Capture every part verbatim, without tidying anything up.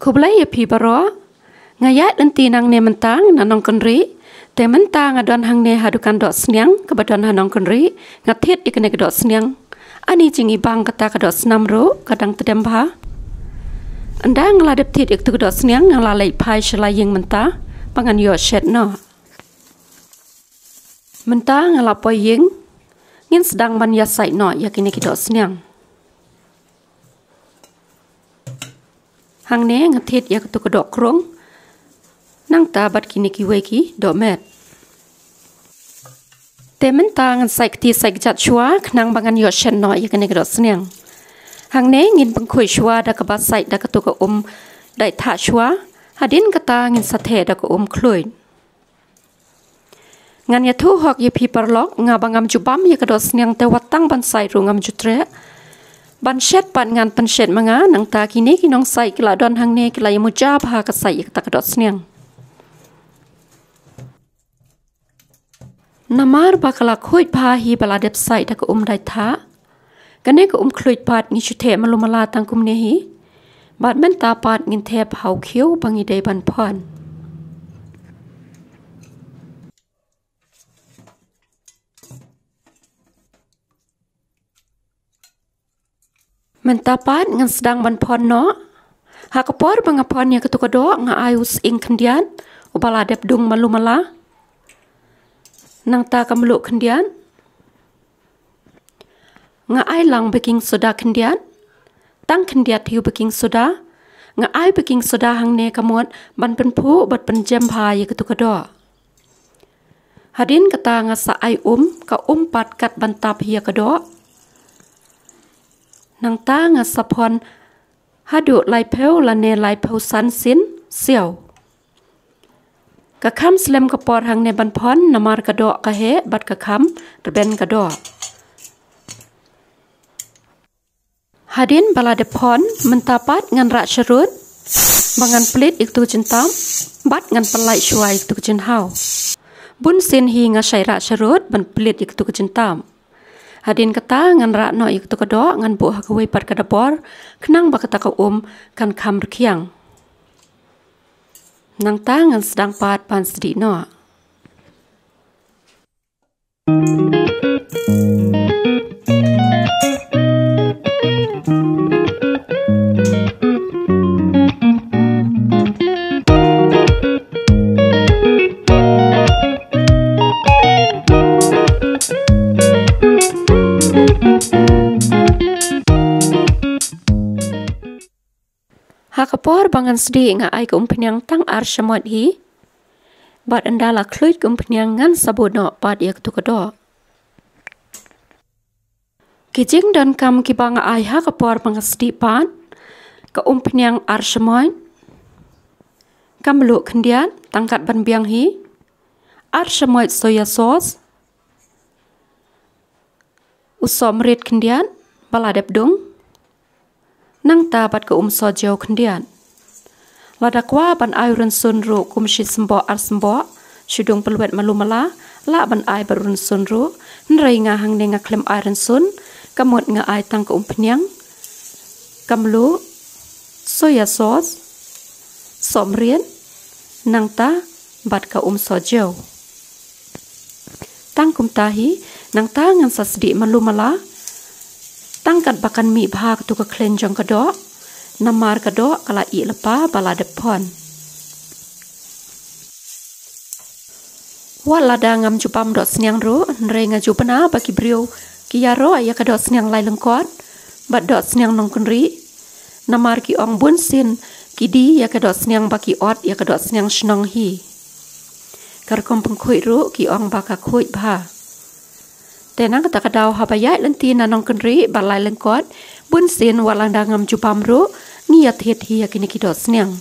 Khublei ïa phi baroh. Nga ïaid lynti nangne mynta na Nongkynrih. Te mynta nga don hangne ha dukan doh sniang kaba don ha Nongkynrih. Nga thied ïa kane ka doh sniang. Ani jingibang kata ka doh snam ruh ka dang tdem bha. Ynda nga la dep thied ïa katu ka doh sniang nga la leit phai sha la ïing mynta ba ngan ïoh shet noh. Mynta nga la poi ïing, ngin sdang ban ïa sait noh ïa kine ki doh sniang. Hangne nga thied ïa katu ka doh krung, nangta bad kine kiwei ki doh met. Te mynta ngan sait kti sait kjat shuwa khnang ba ngan ïoh shet noh ïa kine ki doh sniang. Hangne ngin pynkhuid shuwa da kaba sait da katu ka um dait thah shuwa, hadien kata ngin sa theh da ka um khluid. Ngan ïathuh hok ïa phi paralok, nga ba ngam ju bam ïa ka doh sniang te wat tang ban sait ruh ngam ju treh. Ban shet pat ngan pynshet ma nga, nangta kine ki nongsait ki la don hangne ki la ïa muja bha ka sait ïa kata ka doh sniang. Namar ba ka la khuid bha hi ba la dep sait da ka um dait thah. Kane ka um khluid pat ngi shu theh malu mala tang kumne hi. Bad mynta pat ngin thep ha u khiew ba ngi dei ban phon. Mynta pat ngan sdang ban phon noh. Ha ka por ba nga phon ïa katu ka doh nga ai u sying khyndiat uba la dep dung malu mala. Nangta ka mluh khyndiat. Nga ai lang baking soda khyndiat. Tang khyndiat hi u baking soda. Nga ai baking soda hangne ka mut ban pynphuh bad pynjem bha ïa katu ka doh. Hadien kata nga sa ai um, ka um pat kat ban tap ïa ka doh. Nangta nga sa phon haduh laiphew lane laiphew san sien siaw. Ka kham slem ka por hangne ban phon namar ka doh ka heh bad ka kham rben ka doh. Hadien ba la dep phon, mynta pat ngan rah sharud ba ngan plie ïa katu ka jingtap bad ngan pynlait shuwa ïa katu ka jinghaw. Bun sien hi nga shait rah sharud ban plie ïa katu ka jingtap. Hadien kata ngan rah noh ïa katu ka doh, ngan buh ha kawei pat ka dabor khnang ba kata ka um kan kham rkhiang. Nangta ngan sdang pat ban sdieh noh. Ha ka por ba ngan sdieh nga ai ka umphniang tang ar shamoit hi. Bad ynda la khluid ka umphniang ngan sa buh noh pat ïa katu ka doh. Ki jingdonkam kiba nga ai ha ka por ba nga sdieh pat, ka umphniang ar shamoit, ka mluh khyndiat tang kat ban biang hi, ar shamoit soya sauce, u sohmrit khyndiat ba la dep dung, nangta bad ka um sohjew khyndiat. Lada kwah ban ai rynsun ruh kum shi symboh ar symboh, shu dung pynwet malu mala, lah ban ai bad rynsun ruh, hynrei nga hangne nga khlem ai rynsun, ka mut nga ai tang ka umphniang, ka mluh, soya sauce, sohmrit, nangta bad ka um sohjew. Tang kumta hi, nangta ngan sa sdieh malu mala. Tang kat ba kan mih bha katu ka khleiñ jong ka doh. Namar ka doh ka la ih lypa ba la dep phon. Wat lada ngam ju bam doh sniang ruh, hynrei nga ju bna ba ki briew ki ïaroh ïa ka doh sniang lai lyngkot bad doh sniang Nongkynrih. Namar ki ong bun sien ki die ïa ka doh sniang ba ki ot ïa ka doh sniang shnong hi. Ka rukom pynkhuid ruh ki ong ba ka khuid bha. Te na kata ka daw haba ïaid lynti na Nongkynrih bad lai lyngkot, bun sien wat lada ngam ju bam ruh, ngi ïa thied hi ïa kine ki doh sniang.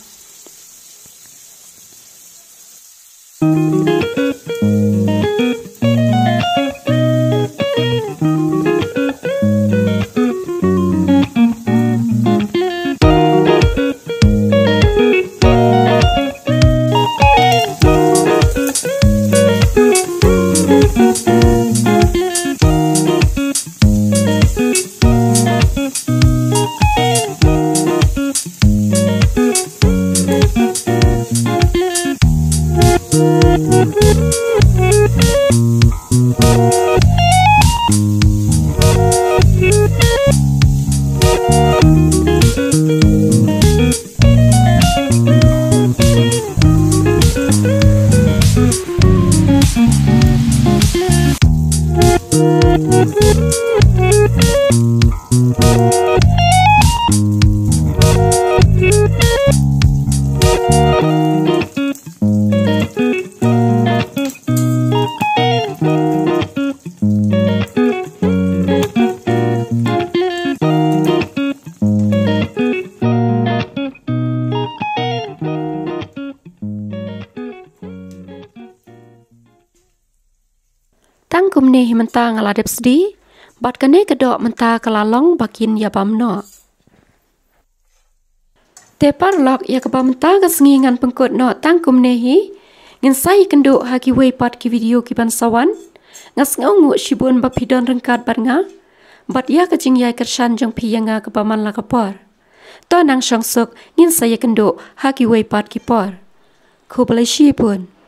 Tang kumne hi mynta nga la dep sdie, bad kane ka doh mynta ka la long ba kin ïa bam noh. Te paralok, ïa kaba mynta ka sngi ngan pynkut noh tang kumne hi. Ngin sa ïakynduh ha kiwei pat ki video kiban sa wan. Nga sngewnguh shibun ba phi don ryngkat bad nga, bad ïa ka jingïai kyrshan jong phi ïa nga kaba man la ka por. To nang shong suk, ngin sa ïakynduh ha kiwei pat ki por. Khublei shibun.